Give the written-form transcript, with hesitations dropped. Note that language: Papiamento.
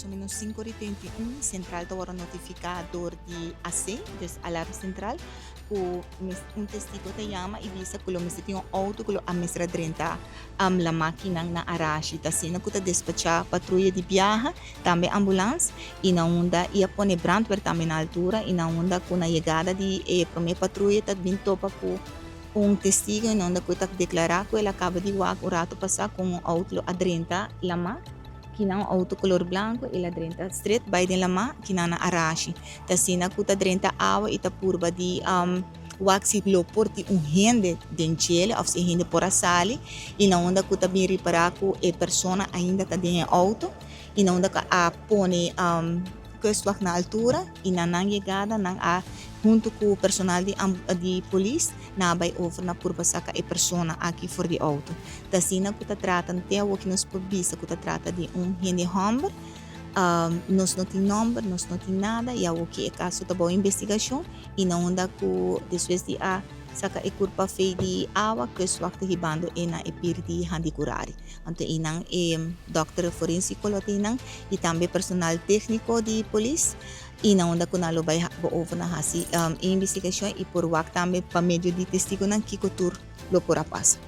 mas o menos 5:31, sentral ta wòrdu notifiká dor di AC, dus alarm sentral, ku un testigo ta yama i bisa ku lo mester tin un outo ku lo a mester a drenta la makinan na Arashi. Ta asina ku ta despachá patruya di biaha, tambe ambulans, i na unda i a pone brandweer tambe na altura i na unda ku na yegada di e promé patruya ta bin topa ku un testigo i na unda ku ta deklará ku el a kaba di wak un ratu pasá ku un outo lo a drenta lamá. Kinan un outo color blanco el a drenta stret bay den lama kinan na Arashi. Ta asina cu ta drenta awa y ta purba di wak si lo por tin un hende den djele of si e hende por a sali y na unda cu ta bin ripara cu e persona ainda ta den e auto y na unda cu a pone kustwacht na altura y na nan yegada nan a hunto cu personal di di polis nan a bay over na purba saca e persona aki for di auto. Ta asina cu ta trata te awoki nos por bisa cu ta trata di un hende homber. Nos no tin nomber, nos no tin nada y awoki e caso ta bao investigacion y na unda cu despues di a saca e curpa fey di awa kustwacht ta hibando e na e pir di Handicurari. Anto eynan e dokter forensico lo ta eynan y tambe personal tecnico di polis y na unda cu nan lo bay over na haci e investigacion y por wak tambe pa medio di testigonan kico tur lo por a pasa.